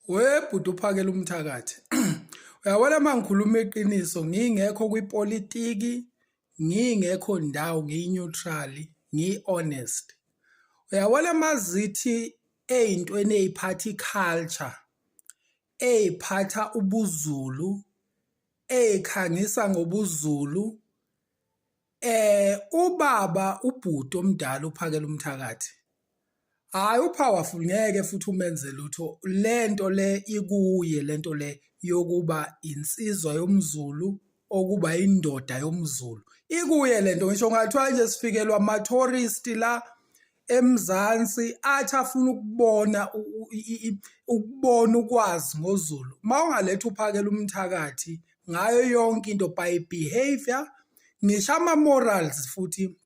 Webhuti uphakela umthakathi. Uyabona uma ngikhuluma iqiniso ngingekho kwipolitiki, ngingekho ndawo ngiyi-neutral, ngiyi-honest. Uyabona mazithi ey'ntweni ey'phatha i-culture, ey'phatha ubuZulu, ey'khangisa ngobuZulu, ubaba ubhuti omdala uphakela umthakathi. Hhayi u-powerful ngeke futhi umenze lutho lento le ikuye lento le yokuba insizwa yomZulu okuba indoda yomZulu ikuye lento. Ngisho kungathiwa nje sifikelwa ama-tourist la eMzansi athi afuna ukubona ukubona ukwazi ngoZulu, uma ungaletha uphakela umthakathi ngayo yonke into by behavior, ngisho ama-morals futhi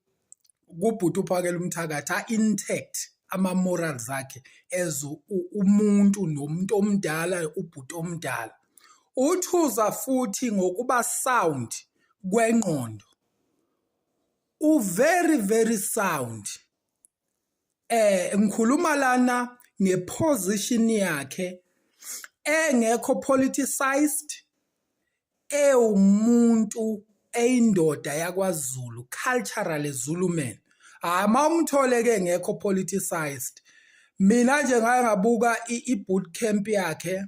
kubhuti uphakela umthakathi a-intact ama-morals akhe as umuntu nomuntu omdala, ubhuti omdala. Uthuza futhi ngokuba sound kwengqondo, u-very very sound. Ngikhuluma lana nge-position yakhe engekho politicized, ewumuntu eyindoda yakwaZulu, culturally Zulu man. Hhayi uma umthole-ke engekho politicized. Mina nje ngake ngabuka i-boot camp yakhe,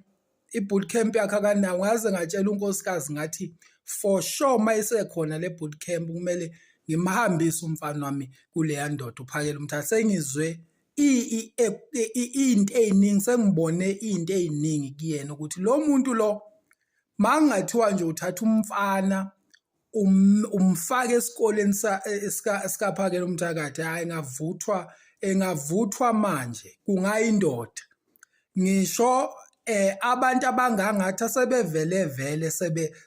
i-boot camp yakhe akanawo, ngaze ngatshela unkosikazi ngathi for sure uma isekhona le boot camp kumele ngimhambise umfana wami kuleya ndoda uphakela umthakathi. Sengizwe iy'nto ey'ningi, sengibone iy'nto ey'ningi kuyena ukuthi lo muntu lo uma kungathiwa nje uthatha umfana umfaka esikoleni sikaphakela umthakathi, hhayi engavuthwa, engavuthwa manje kungayindoda. Ngisho abantu abangangathi asebevele vele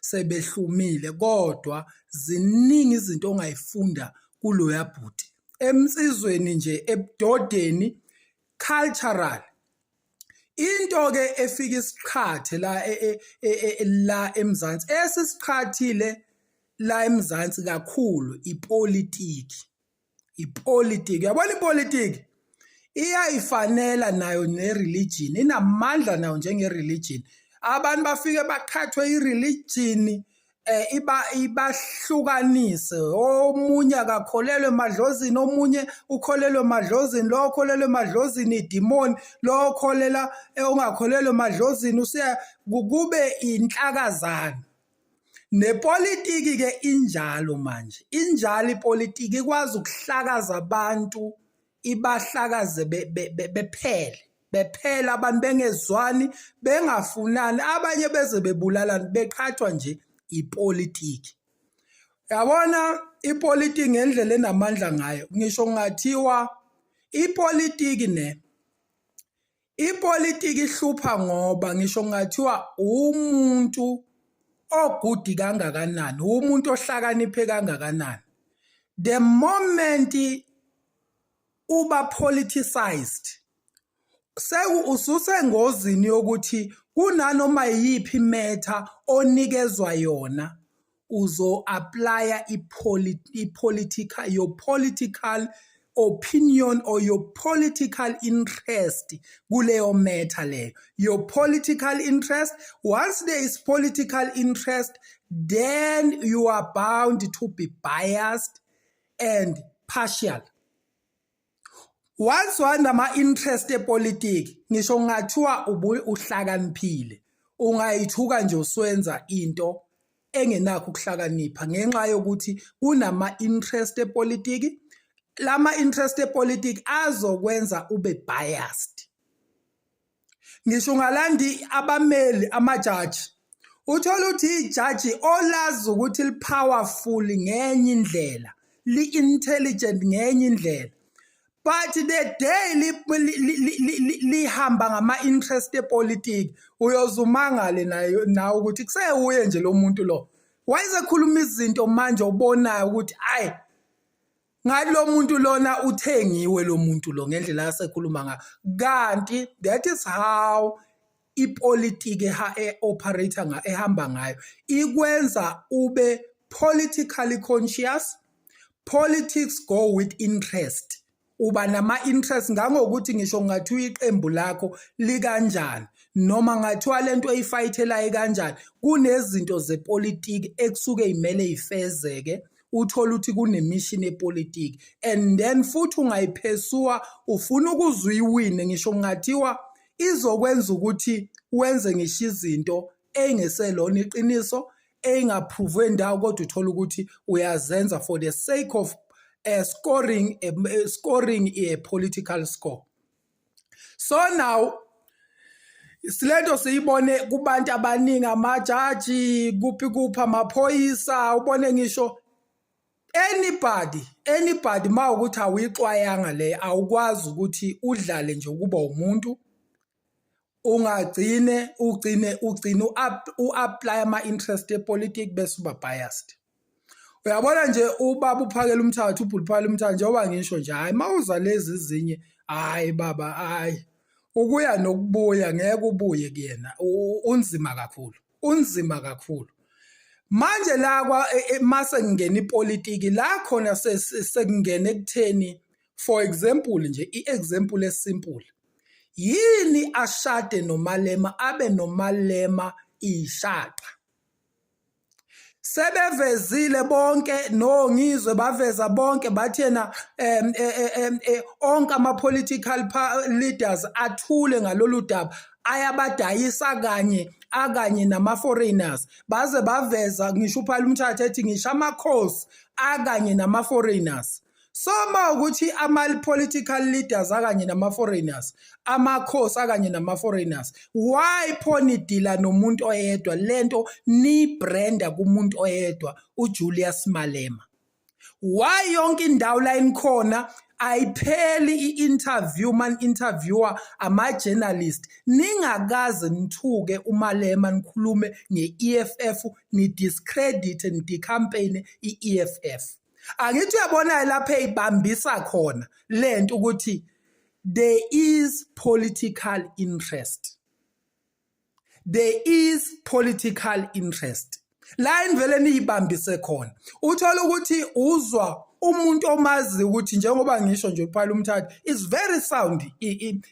sebehlumile kodwa ziningi izinto ongayifunda kuloya bhuti. Emsizweni nje, ebudodeni, cultural. Into-ke efika isiqhathe la la eMzansi, esisiqhathile la eMzansi kakhulu ipolitiki. Ipolitiki, uyabona ipolitiki iyayifanela nayo ne-religion, inamandla nayo njenge-religion. Abantu bafike baqhathwe i-religion iba ibahlukanise, omunye akakholelwa emadlozini, omunye ukholelwa emadlozini, lo okholelwa emadlozini idimoni, lo okholela ongakholelwa emadlozini usuya kube inhlakazana. Nepolitiki-ke injalo manje, injalo ipolitiki ikwazi ukuhlakaza abantu, ibahlakaze bephele, bephele abantu bengezwani, bengafunani, abanye beze bebulalana beqhathwa nje ipolitiki. Yabona ipolitiki ngendlela enamandla ngayo, ngisho kungathiwa ipolitiki ne ipolitiki ihlupha ngoba ngisho kungathiwa umuntu ogudi kangakanani, umuntu ohlakaniphe kangakanani, the moment uba politicized ususengozini yokuthi kunanoma yiyiphi matter onikezwa yona uzo-applya i-political, your political opinion or your political interest kuleyo matter leyo. Your political interest, once there is political interest, then you are bound to be biased and partial. Once wanama-interest epolitiki, ngisho kungathiwa uhlakaniphile, ungayithuka nje uswenza into engenakho ukuhlakanipha ngenxa yokuthi kunama-interest epolitiki. Lama-interest epolitiki azokwenza ube biased. Ngisho ungalanda abameli, amajaji, uthole ukuthi ijaji olazi ukuthi li-powerful ngenye indlela, li-intelligent ngenye indlela, but the day lihamba ngama-interest epolitiki, uyoze umangale nayo nawe ukuthi kusewuye nje lo muntu lo wayesekhuluma izinto manje obonayo ukuthi ayi ngathi lo muntu lona uthengiwe, lo muntu lo ngendlela asekhuluma ngayo. Kanti that is how ipolitiki e-operate ehamba ngayo, ikwenza ube politically conscious. Politics go with interest, uba nama-interest ngangokuthi ngisho kungathiwa iqembu lakho likanjani. Noma ngathiwa lento oyifayithelayo kanjani, kunezinto zepolitiki ekusuke imele ifezeke, uthole ukuthi kunemishini yepolitiki, and then futhi ungayiphesuwa ufuna ukuze uyiwine, ngisho kungathiwa izokwenza ukuthi wenze ngisho izinto engeselona iqiniso, engaphrovwe ndawo, kodwa uthola ukuthi uyazenza for the sake of scoring a political score. So now silento siyibone kubantu abaningi, amajaji, kuphi kuphi, amaphoyisa, ubone ngisho anybody mawukuthi awuyixwayanga le, awukwazi ukuthi udlale nje ukuba umuntu, ungagcine ugcine u-apply ama-interest epolitiki bese uba biased. Uyabona nje ubaba uPhakela umthathu, ubhuti uPhakela umthathu, njengoba ngisho nje, hhayi mawuza lezi ezinye, hhayi baba, hhayi ukuya nokubuya ngeke ubuye kuyena, unzima kakhulu, unzima kakhulu. Manje la kwa mase kungena ipolitiki la khona, sekungena ekutheni, for example nje, i-example esimple, yini ashade noMalema, abe noMalema ishaqa? Sebevezile bonke noNgizwe, baveza bonke, bathi yena onke ama-political leaders athule ngalolu daba, ayabadayisa kanye akanye nama-foreigners. Baze baveza ngisho uPhakela umthatha ethi ngisho amakhosi akanye nama-foreigners. So ma ukuthi ama-political leaders akanye nama-foreigners, amakhosi akanye nama-foreigners, why pho nidila nomuntu oyedwa? Lento niyibranda kumuntu oyedwa, uJulius Malema. Why yonke indawo la inikhona ayipheli i-interview, man interviewer ama-journalist, ningakaze nithuke uMalema, nikhulume nge-EFF, ni-discredit, ni-decampaign i-EFF? Angithi uyabona lapho eyibambisa khona lento ukuthi there is political interest, there is political interest la enivele niyibambise khona. Uthola ukuthi uzwa umuntu omazi ukuthi, njengoba ngisho nje, uPhakela umthathu is very sound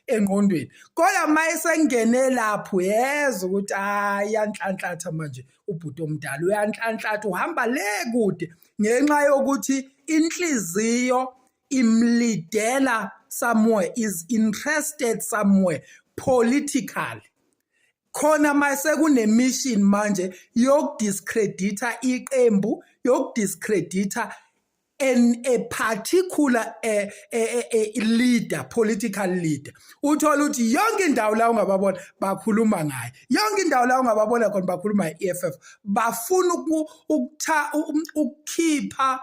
engqondweni, kodwa mayesengene lapho uyezwa ukuthi hayi, uyanhlanhlatha manje ubhuti omdala, uyanhlanhlatha, uhamba le kude ngenxa yokuthi inhliziyo imlidela somewhere, is interested somewhere politically khona. Mase kune-mission manje yokudiscredita iqembu, yokudiscredita a particular leader, political leader, uthola ukuthi yonke indawo la ungababona bakhuluma ngaye, yonke indawo la ungababona khona bakhuluma nge-EFF. Bafuna ukukhipha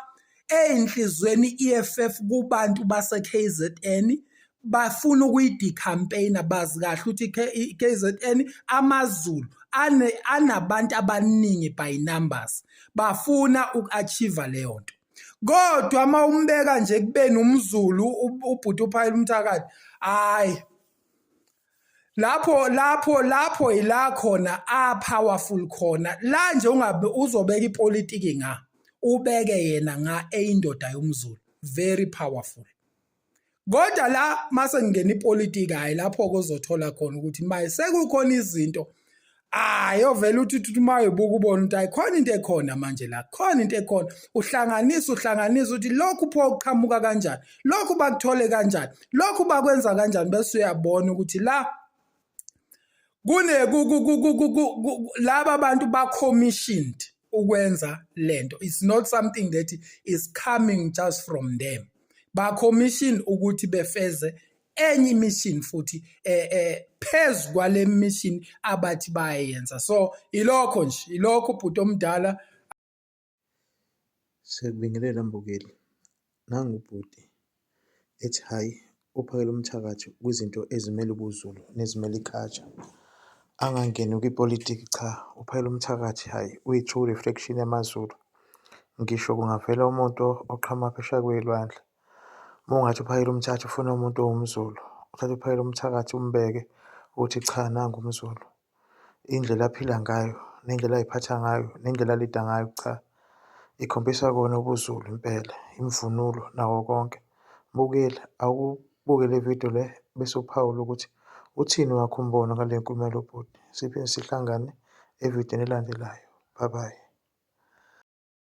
ey'nhlizweni i-EFF kubantu base-KZN, bafuna ukuyidecampaigna. Bazi kahle ukuthi i-KZN, amaZulu anabantu abaningi by numbers, bafuna uku-achieve leyo nto. Kodwa uma umbeka nje kubeni umZulu ubhuti uPhakela umthakathi, hayi, lapho ila khona a powerful khona la nje. Ungabe uzobeka ipolitiki nga ubeke yena nga eyindoda yomZulu, very powerful. Kodwa la mase ngena ipolitiki, hayi, lapho kozothola khona ukuthi maye sekukhona izinto, hayi, ovela uthi uma uyibuka ubone ukuthi hayi, khona into ekhona manje la, khona into ekhona. Uhlanganisa ukuthi lokhu pho kuqhamuka kanjani, lokhu bakuthole kanjani, lokhu bakwenza kanjani, bese uyabona ukuthi la kune laba bantu ba-commissioned ukwenza lento. It's not something that is coming just from them. Ba-commission ukuthi befeze enye mission futhi phezu kwale mission abathi bayayenza. So ilokho nje, ilokho ubhuti omdala. Siyakubingelela mbukeli. Nangu ubhuti ethi hhayi, uPhakela umthakathi kwizinto ezimele ubuZulu nezimele i-culture. Angangeni kwipolitiki, cha, uPhakela umthakathi hhayi, uyi-true reflection yamaZulu. Ngisho kungavela umuntu oqhamuka phesheya kwey'lwandle, uma ungathi uPhakela umthakathi ufuna umuntu owumZulu, uthathe uPhakela umthakathi umbeke uthi cha, nangu umZulu. Indlela aphila ngayo, nendlela ay'phatha ngayo, nendlela alida ngayo, cha, ikhombisa kona ubuZulu impela, imvunulo nakho konke. Mbukeli, awubuke le video le bese uphawula ukuthi Uthini owakho umbono ngale nkulumo yalo bhuti? Siphinde sihlangane evidweni elandelayo. Bye bye.